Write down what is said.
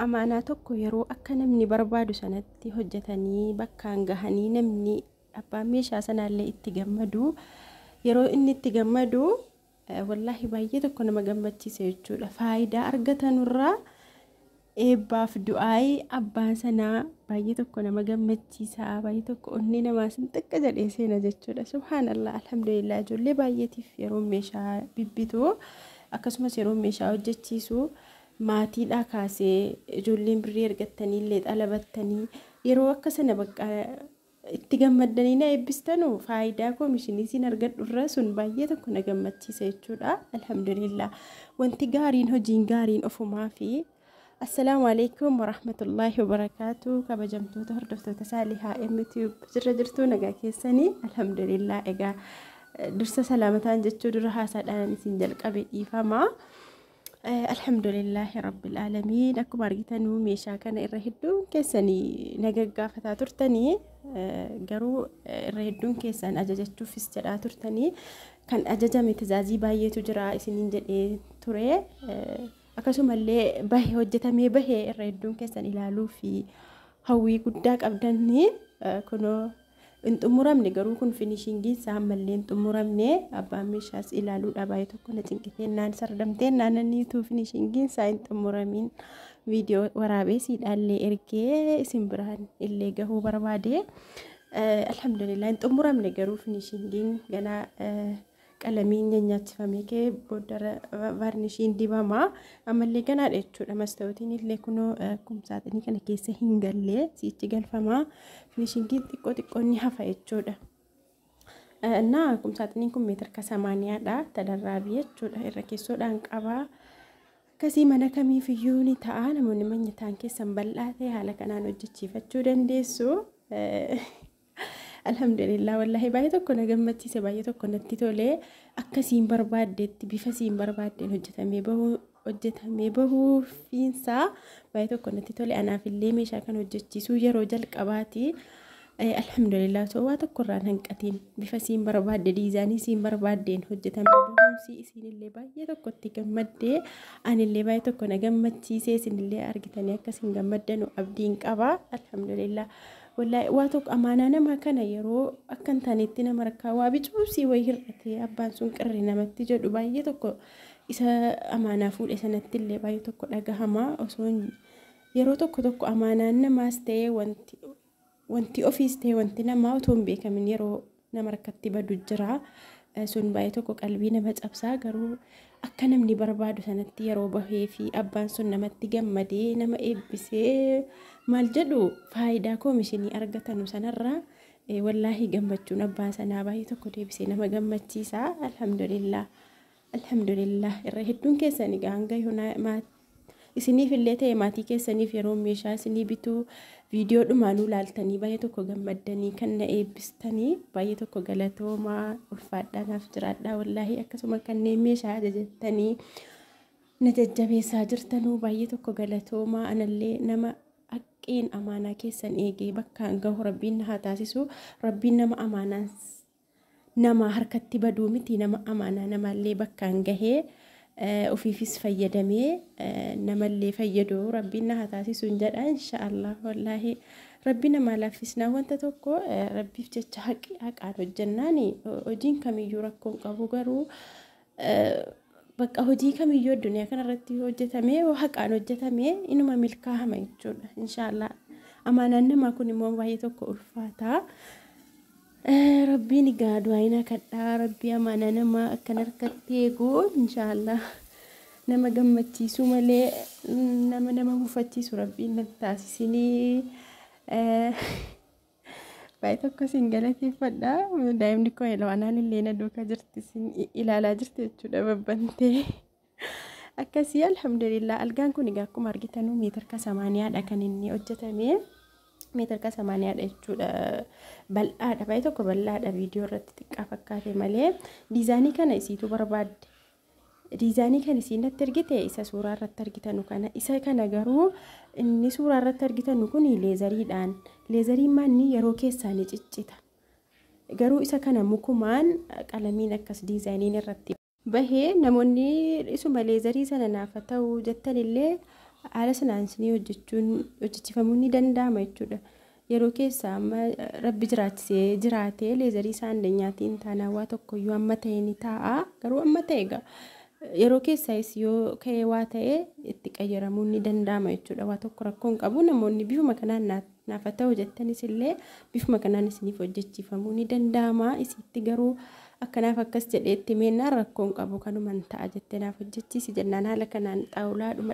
Amaanaa tokko yeroo akka namni barbaadu sanatti hojjetanii bakkaan gahanii namni abbaan meeshaa sanaallee itti gammadu, yeroo inni itti gammadu wallaahi baay'ee tokko nama gammachiisa jechuudha. Faayidaa argatanurraa eebbaaf du'aayii abbaa sanaa baay'ee tokko nama gammachiisa, baay'ee tokko onnee namaa sin xiqqa jedhee seena jechuudha. Subhaanallah, alhamdulillah, ijoollee baay'eetiif yeroo meeshaa bibbitu, akkasumas yeroo meeshaa hojjechiisu, maatiidhaa kaasee ijoolleen birrii ergattanii illee xalabattanii yeroo akka sana bakka itti gammaddanii na eebbistanu, faayidaa koomishinii siin argadhurra sun baay'ee tokko na gammachiisa jechuudha. Alhamdulillah, wanti gaariin hojiin gaariin ofumaa fi. Assalaamu alaikum warahmatullaahi wabarakaatu. Kabajamtoota hordoftoota Saalihaa MTube, jirra jirtuu? Nagaa keessanii? Alhamdulillah. Egaa dursa salaamataan jechuu dura haasaadhaan isin jalqabe, dhiifama. Alhamdulillahi rabbil aalamiin. Akkuma argitanuu meeshaa kana irra hedduun keessanii na gaggaafataa turtanii, garuu irra hedduun keessan ajajachuufis jedhaa turtanii, kan ajajame tajaajii baay'eetu jira isiniin jedhee ture. Akkasumallee bahee hojjetamee bahee irra hedduun keessan ilaaluu fi hawwii guddaa qabdanii, kunoo hin xumuramne, garuu kun finishingiin isaa ammallee hin xumuramne. Abbaan meeshaas ilaaluudha baay'ee tokko na cinqiteennaan sardamteen naannaniitu finishingiin isaa hin xumuramiin viidiyoo waraabee siidhaallee ergee isin biraan illee gahuu barbaade. Alhamdulillah, hin xumuramne, garuu finishingiin ganaa qalamiin nyaachifamee kee booddara varnishiin dibama, ammallee ganaadha jechuudha. Mastaawotiin illee kunoo kumsaaxinii kana keessa hin gallee si'ichi galfama, finishingiin xiqqoo xiqqoo ni hafa jechuudha. እና kumsaaxiniin kun meetira 80dha, tadarraabii jechuudha, irra keessoodhaan qaba. Akkasii mana kamiifiyyuu ni ta'a. Namoonni manyataan keessan bal'aa ta'e haala kanaan hojjechiifachuu dandeessu. Alhamdulillah, wallaahi baay'ee tokko na gammachiise, baay'ee tokko natti tole. Akkasiin barbaaddeetti bifa siin barbaaddeen hojjetamee bahuufiinsaa baay'ee tokko natti tole. Anaafillee meeshaa kana hojjechiisuu yeroo jalqabaati. Alhamdulillah, osoo waa tokko irraan hanqatiin bifa siin barbaadde, diizaayinii siin barbaaddeen hojjetamee bahuunsi isinillee baay'ee tokkotti gammaddee, anillee baay'ee tokko na gammachiisee, isinillee argitanii akkasiin gammaddanu abdiin qaba. Alhamdulillah. Wallaahi waa tokko amaanaa namaa kana yeroo akka hin taanetti nama rakkaa waa bicuusii wayii hir'atee abbaan sun qirri namatti jedhu, baay'ee tokko isa amaanaa fuudhe sanatti illee baay'ee tokko dhagahama. Osoo yeroo tokko tokko amaanaan namaas ta'ee wanti ofiis ta'e wanti namaa otoo hin beekamin yeroo nama harkatti badu jira. Sun baay'ee tokko qalbii nama cabsaa, garuu akka namni barbaadu sanatti yeroo bahee fi abbaan sun namatti gammadee nama eebbisee maal jedhu, faayidaa koomishinii argatanu sanarraa wallaahi gammachuun abbaa sanaa baay'ee tokko deebisee nama gammachiisa. Alhamdulillah. Alhamdulillah, irra hedduun keessan egaa hanga isiniif illee ta'e maatii keessaniif yeroo meeshaa isinii bituu viidiyoo dhumaanuu laaltanii baay'ee tokko gammaddanii kan na eebbistanii baay'ee tokko galatoomaa, ulfaadhaa, naaf jiraadhaa. Wallaahi akkasuma kanneen meeshaa ajajattanii na jajjabeessaa jirtanuu baay'ee tokko galatoomaa. Anallee nama haqqeen amaanaa keessan eegee bakkaan gahu rabbiin na haa taasisu. Rabbiin nama amaanaa nama harkatti baduu miti, nama amaanaa namallee bakkaan gahee ofiifis fayyadamee namallee fayyadu rabbiin na haa taasisu hin jedha inshaallah. Wallaahi rabbi namaa laaffisnaa wanta tokko rabbiif jecha haqi haqaan hojjennaan hojiin kamiyyuu rakkoon qabu, garuu bakka hojii kamiyyuu addunyaa kanarratti hojjetamee yoo haqaan hojjetamee inuma milkaa'ama jechuudha inshaallah. Amaanaan namaa kun immoo baay'ee tokko ulfaataa. Rabbiin egaa du'aayina kadhaa rabbii amaanaa namaa akkan harkatti eegu inshaallah. Nama gammachiisuu malee nama mufachiisu rabbiin nan taasisinii. Baay'ee tokko isin galateeffadha. Daa'imni koo Elwaanaan illee na duukaa jirti, isin ilaalaa jirti jechuudha babbantee. Akkasii, alhamdulillah, algaan kun egaa akkuma argitanuu meetira 80dha kan inni hojjetame. Meetira 80dha jechuudha. Bal'aadha, baay'ee tokko bal'aadha, viidiyoo irratti xiqqaa fakkaate malee. Diizaayinii kana isiitu barbaadde. Diizaayinii kan isiin natti ergite isa suuraa irratti argitanu kana. Isa kana garuu inni suuraa irratti argitanu kun leezariidhaan. Leezariin maanni yeroo keessaa ni ciccita. Garuu isa kana mukumaan qalamiin akkas diizaayiniin irratti bahee, namoonni isuma leezarii sana naafa ta'u jettan illee Haala sanaan isinii hojjechuun hojjechiifamuun ni danda'ama jechuudha. Yeroo keessa amma rabbi jiraachisee jiraatee leezarii isaa andanyaatiin taanaan waa tokkoyyuu amma ta'e ni taa'a. Garuu amma ta'e egaa yeroo keessaayis yoo ka'ee waa ta'e itti qayyaramuun ni danda'ama jechuudha. Waa tokko rakkoo hin qabu. Namoonni bifuma kanaan naaf haa ta'u jettanis illee bifuma kanaan isiniif hojjechiifamuu ni danda'ama. Isitti garuu akkanaaf akkas jedhee itti meennaan rakkoo hin qabu kanuman ta'a jettee naaf hojjechiisi jennaan haala kanaan xaawulaadhuma.